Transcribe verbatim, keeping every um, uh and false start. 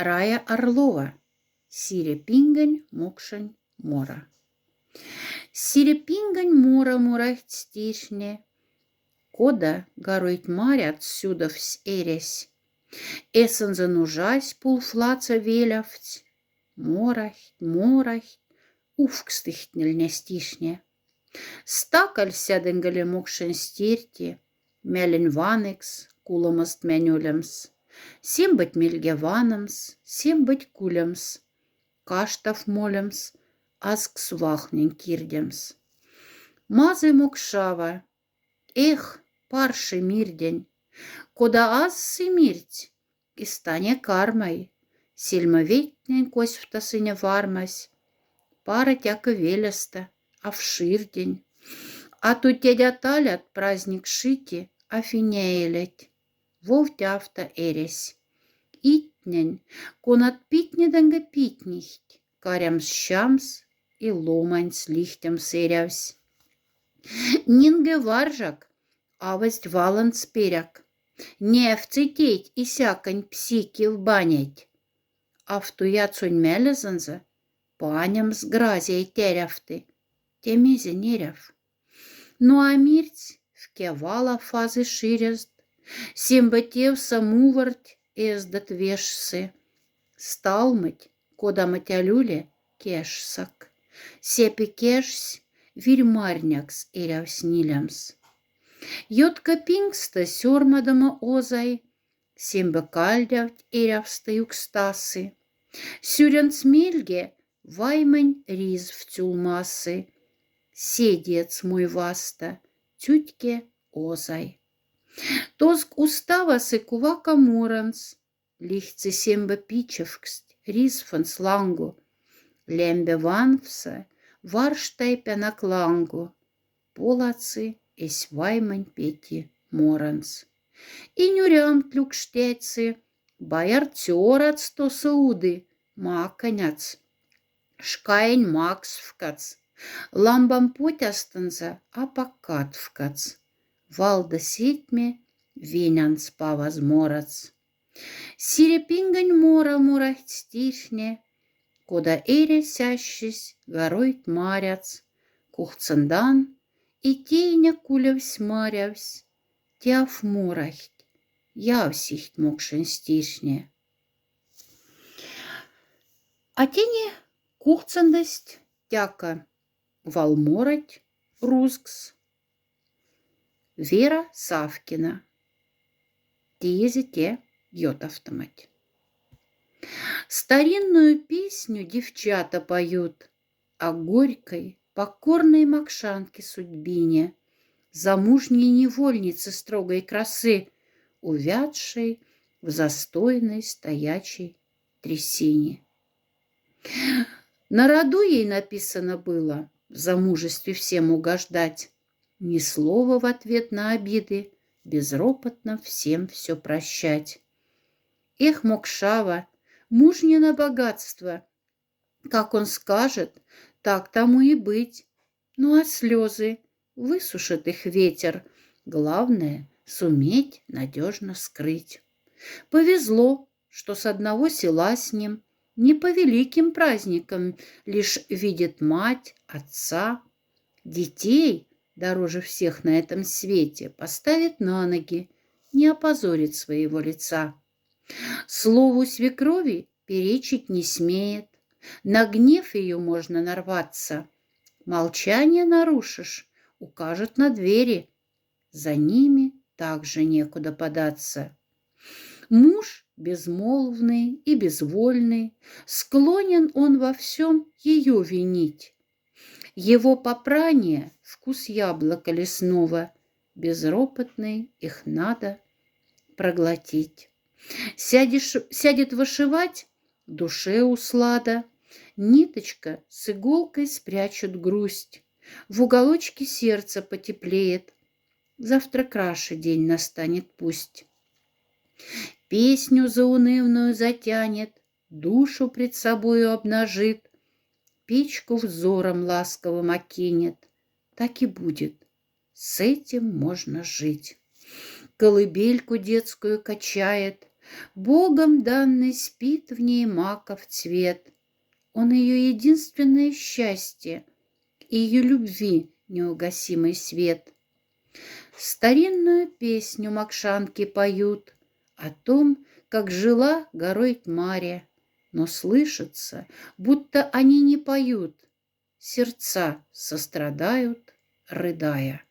Рая Орлова. Сире пингонь мокшень мора. Сире пингонь мора морахть стирхне, кода гаройть марят сюдовсь эресь. Эсонза нужась пулфлаца велявтсь. Морахть, морахть, увкстыхть нильнесть ишне. Стакаль сядынголе мокшень стирти, мялень ваникс, куломост мянь улемс. Сембыть мельге ваномс, сембыть кулемс. Каштав молемс, азкс вахнень кирдемс. Мазы мокшава. Эх, парши мирдень! Кода азсы мирть, и стане кармай. Сельмоветтнень косьфта сыне вармась. Пароть ака велеста, а вширдень. А ту тядя Талят праздник шити, а финя элеть. Вов тяфта эресь. Итнень, конат питнедонга питнихть, карямс сямс и ломаньс лихтямс эрявсь. Нинге варжак, авасть валанц перяк. Няфтьсы теть и сяконь пси кив банять. Афтуяцонь мялезонза панямс гразей тярявты. Те мезе неряв? Ну а мирть вке вала фазы ширезд, семба тевса муварть эздат вешсы. Сталмыть, кодамать а люле кешсак. Сепи кешсь вирь марнякс эрявсь нилямс. Ётка пингста сёрмадома озай, семба кальдявть эрявста юкстасы. Сюрянц мельге ваймонь ризф тюлмасы. Седец мой васта, тютьке озай. Тозк уставасы кувака моранц, лихтьсы семба пичевкст, ризфонц лангу. Лямба ванфса варштай пянак лангу. Полацы эсь ваймонь пети моранц. И нюрямт люкштяцы, баяр цёрац тосо уды, маканяц. Шкаень максфкац, ламбам потястонза апак катфкац. Валдо сэтьме венянц паваз морац. Сире пингонь мора морахть стирхне, кода эрясь ассьысь гаройть маряц, кухтсондан и тейне кулевсь марявсь, тяф морахть, явсихть мокшень стирхне. А тени кухтсондость тяка вал морать рузкс. Вера Савкина. Тиезе те ётафтомать. Старинную песню девчата поют о горькой, покорной мокшанке судьбине, замужней невольнице строгой красы, увядшей в застойной стоячей трясине. На роду ей написано было в замужестве всем угождать, ни слова в ответ на обиды, безропотно всем всё прощать. Эх, мокшава, мужнина богатство, как он скажет, так тому и быть. Ну а слёзы, высушит их ветер. Главное, суметь надёжно скрыть. Повезло, что с одного села с ним, не по великим праздникам лишь видит мать, отца. Детей, дороже всех на этом свете, поставит на ноги, не опозорит своего лица. Слову свекрови перечить не смеет, на гнев её можно нарваться. Молчание нарушишь, укажет на двери. За ними также некуда податься. Муж безмолвный и безвольный, склонен он во всём её винить. Его попрания — вкус яблока лесного, безропотный их надо проглотить. Сядешь, сядет вышивать — душе услада, ниточка с иголкой спрячет грусть, в уголочке сердца потеплеет, завтра краше день настанет пусть. Песню заунывную затянет, душу пред собою обнажит, печку взором ласковым окинет. Так и будет. С этим можно жить. Колыбельку детскую качает, Богом данный спит в ней маков цвет. Он её единственное счастье, и её любви неугасимый свет. Старинную песню мокшанки поют о том, как жила горой Марья, но слышится, будто они не поют, сердца сострадают, рыдая.